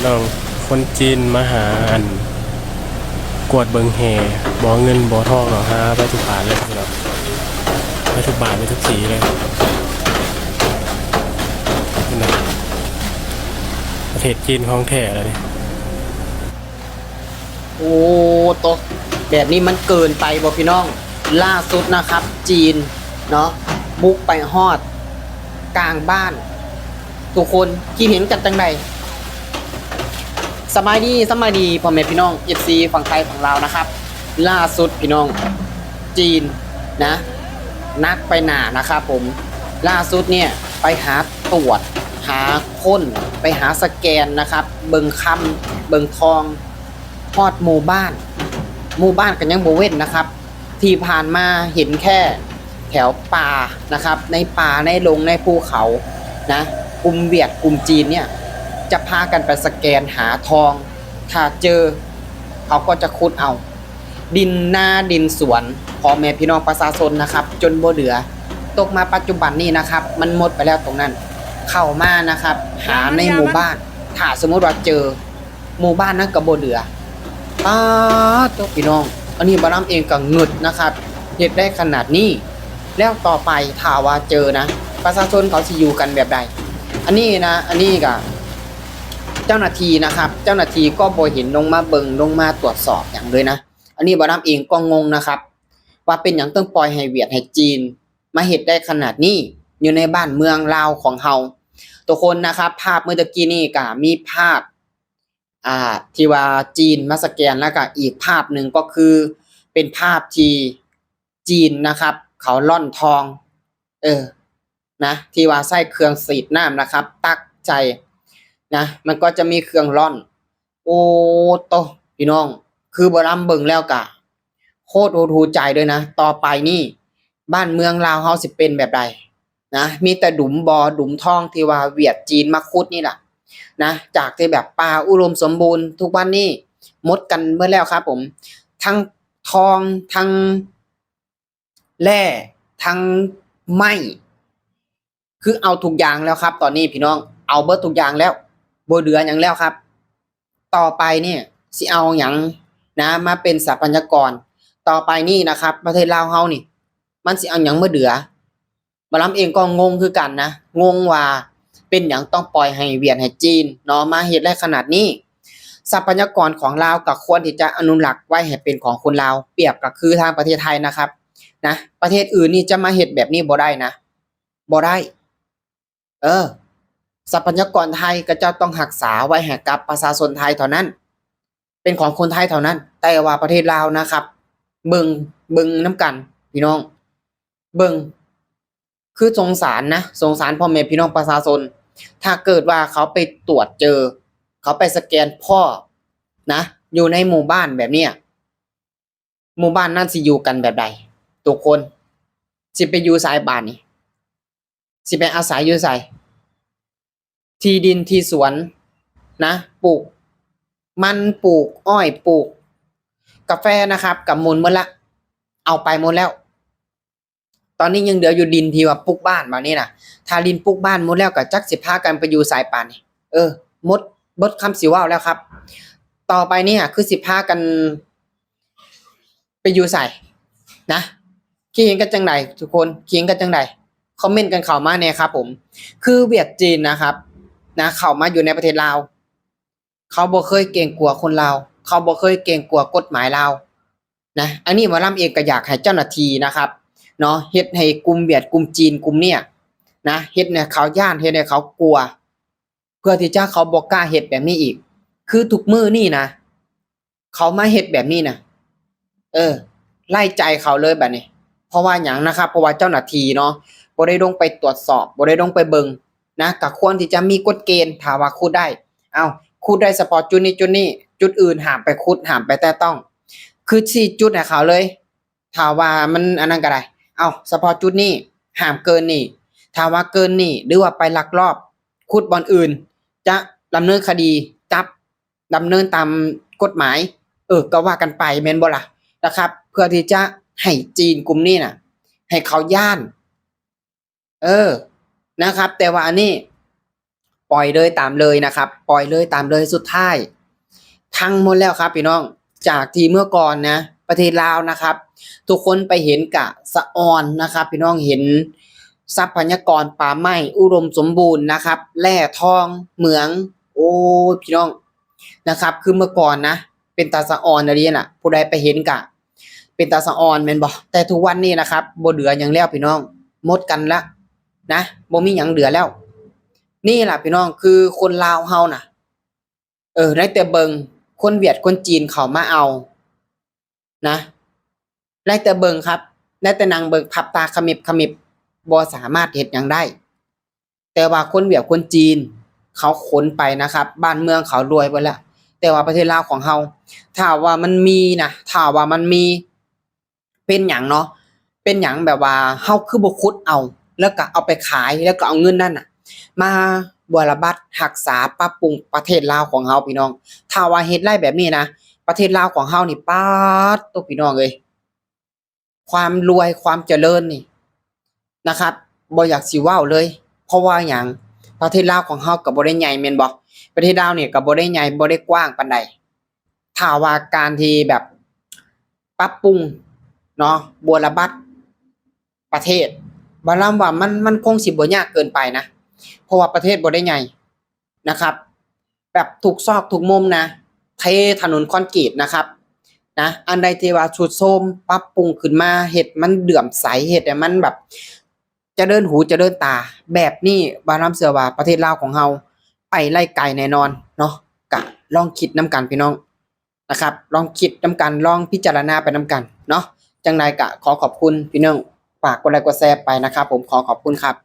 ນ້ອງ ຄົນຈີນມາຫາ ອັນ ກວດເບິ່ງແຮ່ ບໍ່ເງິນບໍ່ທອງເນາະ ຫາໄປທຸກບາດເລີຍພີ່ນ້ອງ ໄປທຸກບາດ ໄປທຸກສີເລີຍ. ປະເທດຈີນຂອງແທ້ລະນີ້. ໂອ້ໂຕ ແບບນີ້ມັນເກີນໄປບໍ່ພີ່ນ້ອງ? ລ່າສຸດນະຄັບ ຈີນເນາະ ບຸກໄປຮອດກາງບ້ານ. ທຸກຄົນຄິດເຫັນກັນຈັ່ງໃດ? ສະບາຍດີ ສະບາຍດີພໍ່ແມ່ພີ່ນ້ອງ ເອັຟຊີ ຝັ່ງໄທຝັ່ງລາວນະຄັບ. ລ່າສຸດພີ່ນ້ອງ ຈີນນະ ໜັກໄປໜ້ານະຄັບຜົມ. ລ່າສຸດເນີ້ຍໄປຫາ ຕວດ ຫາຄົ້ນ ໄປຫາສະແກນນະຄັບ ເບິ່ງຄຳ ເບິ່ງທອງ ຮອດໝູ່ບ້ານ ໝູ່ບ້ານກໍຍັງບໍ່ເວັ້ນນະຄັບ. ທີ່ຜ່ານມາເຫັນແຄ່ແຖວປ່ານະຄັບ ໃນປ່າ ໃນດົງ ໃນພູເຂົານະ. ກຸ່ມຫວຽດ ກຸ່ມຈີນເນີ້ຍ ຈະພາກັນໄປສະແກນຫາທອງ ຖ້າເຈີ ເຂົາກໍຈະຂຸດເອົາ ດິນນາດິນສວນ ພໍ່ແມ່ພີ່ນ້ອງປະຊາຊົນນະຄັບ ຈົນບໍ່ເຫຼືອ. ຕົກມາປັດຈຸບັນນີ້ນະຄັບ ມັນໝົດໄປແລ້ວຕົງນັ້ນ. ເຂົ້າມານະຄັບ ຫາໃນໝູ່ບ້ານ ຖ້າສົມມຸດວ່າເຈີ ໝູ່ບ້ານນັ້ນກໍບໍ່ເຫຼືອ. ປາດໂທ້ ພີ່ນ້ອງ ອັນນີ້ບ່າວລຳເອງກໍງຶດນະຄັບ ເຮັດໄດ້ຂະໜາດນີ້ ແລ້ວຕໍ່ໄປຖ້າວ່າເຈີນະ ປະຊາຊົນເຂົາຊິຢູ່ກັນແບບໃດ? ອັນນີ້ນະ ອັນນີ້ກໍເຈົ້າໜ້າທີ່ນະຄັບ ເຈົ້າໜ້າທີ່ກໍບໍ່ເຫັນລົງມາເບິ່ງ ລົງມາຕວດສອບຫຍັງເລີຍນະ. ອັນນີ້ບ່າວລຳເອງກໍງົງນະຄັບ ວ່າເປັນຫຍັງຕ້ອງປ່ອຍໃຫ້ຫວຽດ ໃຫ້ຈີນ ມາເຮັດໄດ້ຂະໜາດນີ້ ຢູ່ໃນບ້ານເມືອງລາວຂອງເຮົາ. ທຸກຄົນນະຄັບ ພາບເມື່ອຕະກີ້ນີ້ກໍມີພາບ ອ່າ ທີ່ວ່າຈີນມາສະແກນ ແລ້ວກໍອີກພາບໜຶ່ງກໍຄືເປັນພາບທີ່ຈີນນະຄັບ ເຂົາລ່ອນທອງ ເອີ ນະ ທີ່ວ່າໃຊ້ເຄື່ອງສີດນ້ຳນະຄັບ ຕັກໃສ່ນະ ມັນກໍຈະມີເຄື່ອງລ່ອນ. ໂອ້ໂຕ ພີ່ນ້ອງ ຄືບ່າວລຳເບິ່ງແລ້ວກະໂຄດຫົດຫູ່ໃຈເລີຍນະ. ຕໍ່ໄປນີ້ບ້ານເມືອງລາວເຮົາຊິເປັນແບບໃດນະ? ມີແຕ່ດຸມບໍ່ ດຸມທອງທີ່ວ່າຫວຽດຈີນມາຂຸດນີ້ລະນະ. ຈາກທີ່ແບບປ່າອຸດົມສົມບູນ ທຸກວັນນີ້ໝົດກັນເບິດແລ້ວຄັບຜົມ ທັງທອງ ທັງ ແຮ່ ທັງໄມ້ ຄືເອົາທຸກຢ່າງແລ້ວຄັບ. ຕອນນີ້ພີ່ນ້ອງ ເອົາເບິດທຸກຢ່າງແລ້ວ ບໍ່ເຫຼືອຫຍັງແລ້ວຄັບ. ຕໍ່ໄປນີ້ຊິເອົາຫຍັງນະ ມາເປັນຊັບພະຍາກອນ? ຕໍ່ໄປນີ້ນະຄັບ ປະເທດລາວເຮົານີ້ ມັນຊິເອົາຫຍັງມາເຫຼືອ? ບ່າວລຳເອງກໍງົງຄືກັນນະ ງົງວ່າເປັນຫຍັງຕ້ອງປ່ອຍໃຫ້ຫວຽດ ໃຫ້ຈີນເນາະ ມາເຮັດໄດ້ຂະໜາດນີ້. ຊັບພະຍາກອນຂອງລາວກໍຄວນທີ່ຈະອະນຸລັກໄວ້ໃຫ້ເປັນຂອງຄົນລາວ ປຽບກໍຄືທາງປະເທດໄທນະຄັບນະ. ປະເທດອື່ນນີ້ຈະມາເຮັດແບບນີ້ບໍ່ໄດ້ນະ ບໍ່ໄດ້. ເອີ ຊັບພະຍາກອນໄທ ຂະເຈົ້າຕ້ອງຮັກສາໄວ້ໃຫ້ກັບປະຊາຊົນໄທເທົ່ານັ້ນ ເປັນຂອງຄົນໄທເທົ່ານັ້ນ. ແຕ່ວ່າປະເທດລາວນະຄັບ ເບິ່ງ ເບິ່ງນຳກັນພີ່ນ້ອງ ເບິ່ງ ຄືສົງສານນະ ສົງສານພໍ່ແມ່ພີ່ນ້ອງປະຊາຊົນ. ຖ້າເກີດວ່າເຂົາໄປຕວດເຈີ ເຂົາໄປສະແກນພໍ້ນະ ຢູ່ໃນໝູ່ບ້ານແບບເນີ້ຍ ໝູ່ບ້ານນັ້ນຊິຢູ່ກັນແບບໃດ? ທຸກຄົນ ຊິໄປຢູ່ໃສບາດນີ້? ຊິໄປອາໄສຢູ່ໃສ? ທີ່ດິນທີ່ສວນນະ ປູກມັນ ປູກອ້ອຍ ປູກກາແຟນະຄັບ ກໍໝົດໝົດລະ ເອົາໄປໝົດແລ້ວ. ຕອນນີ້ຍັງເຫຼືອຢູ່ດິນທີ່ວ່າປຸກບ້ານບາດນີ້ນະ. ຖ້າດິນປຸກບ້ານໝົດແລ້ວ ກໍຈັກຊິພາກັນໄປຢູ່ໃສປານນີ້. ເອີ ໝົດ ເບິດຄຳຊິເວົ້າແລ້ວຄັບ. ຕໍ່ໄປນີ້ຄືຊິພາກັນໄປຢູ່ໃສນະ? ຄິດເຫັນກັນຈັ່ງໃດທຸກຄົນ? ຄິດເຫັນກັນຈັ່ງໃດ? ຄອມເມັນກັນເຂົ້າມາແດ່ຄັບຜົມ. ຄືຫວຽດຈີນນະຄັບນະ ເຂົ້າມາຢູ່ໃນປະເທດລາວ ເຂົາບໍ່ເຄີຍເກງກົວຄົນລາວ ເຂົາບໍ່ເຄີຍເກງກົວກົດໝາຍລາວນະ. ອັນນີ້ໝໍລຳເອງກໍຢາກໃຫ້ເຈົ້າໜ້າທີ່ນະຄັບເນາະ ເຮັດໃຫ້ກຸ່ມຫວຽດ ກຸ່ມຈີນ ກຸ່ມເນີ້ຍນະ ເຮັດໃຫ້ເຂົາຢ້ານ ເຮັດໃຫ້ເຂົາກົວ ເພື່ອທີ່ຈະເຂົາບໍ່ກ້າເຮັດແບບນີ້ອີກ. ຄືທຸກມື້ນີ້ນະ ເຂົາມາເຮັດແບບນີ້ນະ ເອີ ໄລ່ໃຈເຂົາເລີຍບາດນີ້. ເພາະວ່າຫຍັງນະຄັບ? ເພາະວ່າເຈົ້າໜ້າທີ່ເນາະ ບໍ່ໄດ້ລົງໄປຕວດສອບ ບໍ່ໄດ້ລົງໄປເບິ່ງນະ ກໍຄວນທີ່ຈະມີກົດເກນ. ຖ້າວ່າຂຸດໄດ້ ເອົ້າ ຂຸດໄດ້ສະເພາະຈຸດນີ້ ຈຸດນີ້ ຈຸດອື່ນຫ້າມໄປຂຸດ ຫ້າມໄປແຕະຕ້ອງ ຄືຊີ້ຈຸດໃຫ້ເຂົາເລີຍ. ຖ້າວ່າມັນອັນນັ້ນກໍໄດ້ ເອົ້າ ສະເພາະຈຸດນີ້ຫ້າມເກີນນີ້ ຖ້າວ່າເກີນນີ້ ຫຼືວ່າໄປລັກລອບຂຸດບ່ອນອື່ນ ຈະດຳເນີນຄະດີ ຈັບ ດຳເນີນຕາມກົດໝາຍ ເອີ ກໍວ່າກັນໄປ ແມ່ນບໍ່ລະ ນະຄັບ ເພື່ອທີ່ຈະໃຫ້ຈີນກຸ່ມນີ້ນະ ໃຫ້ເຂົາຢ້ານ ເອີ ນະຄັບ. ແຕ່ວ່າອັນນີ້ ปล่อยเลยตามเลยนะครับ ปล่อยเลยตามเลย สุดท้าย พังหมดแล้วครับพี่น้อง จากที่เมื่อก่อนนะ ประเทศลาวนะครับ ทุกคนไปเห็นกะสะออนนะครับ พี่น้อง เห็นทรัพยากรป่าไม้อุดมสมบูรณ์นะครับ แร่ทองเหมือง โอ้ย พี่น้องนะครับ คือเมื่อก่อนนะ เป็นตาสะออนอีหลีน่ะ ผู้ใดไปเห็นกะเป็นตาสะออนแม่นบ่ แต่ทุกวันนี้นะครับ บ่เหลือหยังแล้วพี่น้อง หมดกันละนะ บ่มีหยังเหลือแล้ว นี่ล่ะพี่น้อง คือคนลาวเฮาน่ะ เออ ได้แต่เบิ่งคนเวียดคนจีนเขามาเอานะ ได้แต่เบิ่งครับ ได้แต่นั่งเบิ่ง พับตาขมิบขมิบ บ่สามารถเฮ็ดหยังได้ แต่ว่าคนเวียดคนจีนเขาขนไปนะครับ บ้านเมืองเขารวยเบิดแล้ว แต่ว่าประเทศลาวของเฮา ถ้าว่ามันมีนะ ถ้าว่ามันมี เป็นหยังเนาะ เป็นหยังแบบว่าเฮาคือบ่ขุดเอา แล้วก็เอาไปขาย แล้วก็เอาเงินนั้นน่ะ มาบวรบัตร รักษา ปรับปรุงประเทศลาวของเฮาพี่น้อง ถ้าว่าเฮ็ดได้แบบนี้นะ ประเทศลาวของเฮานี่ ป๊าดโต พี่น้องเอ้ย ความรวย ความเจริญนี่นะครับ บ่อยากสิเว้าเลย เพราะว่าหยัง ประเทศลาวของเฮาก็บ่ได้ใหญ่แม่นบ่ ประเทศลาวนี่ก็บ่ได้ใหญ่ บ่ได้กว้างปานใด ถ้าว่าการที่แบบปรับปรุงเนาะ บวรบัตรประเทศ บ่าลຳว่ามัน มันคงสิบ่ยากเกินไปนะ เพราะว่าประเทศบ่ได้ใหญ่นะครับ แบบทุกซอกทุกมุมนะ เทถนนคอนกรีตนะครับ นะ อันใดที่ว่าทรุดโทรม ปรับปรุงขึ้นมา เฮ็ดมันเลื่อมใส เฮ็ดให้มันแบบเจริญหูเจริญตา แบบนี้ บ่าลำเชื่อว่าประเทศลาวของเฮาไปได้ไกลแน่นอนเนาะ กะลองคิดนำกันพี่น้อง นะครับ ลองคิดนำกัน ลองพิจารณาไปนำกันเนาะ จั่งใดก็ขอขอบคุณพี่น้อง ฝากกดไลก์กดแชร์ไปนะครับผม ขอขอบคุณครับ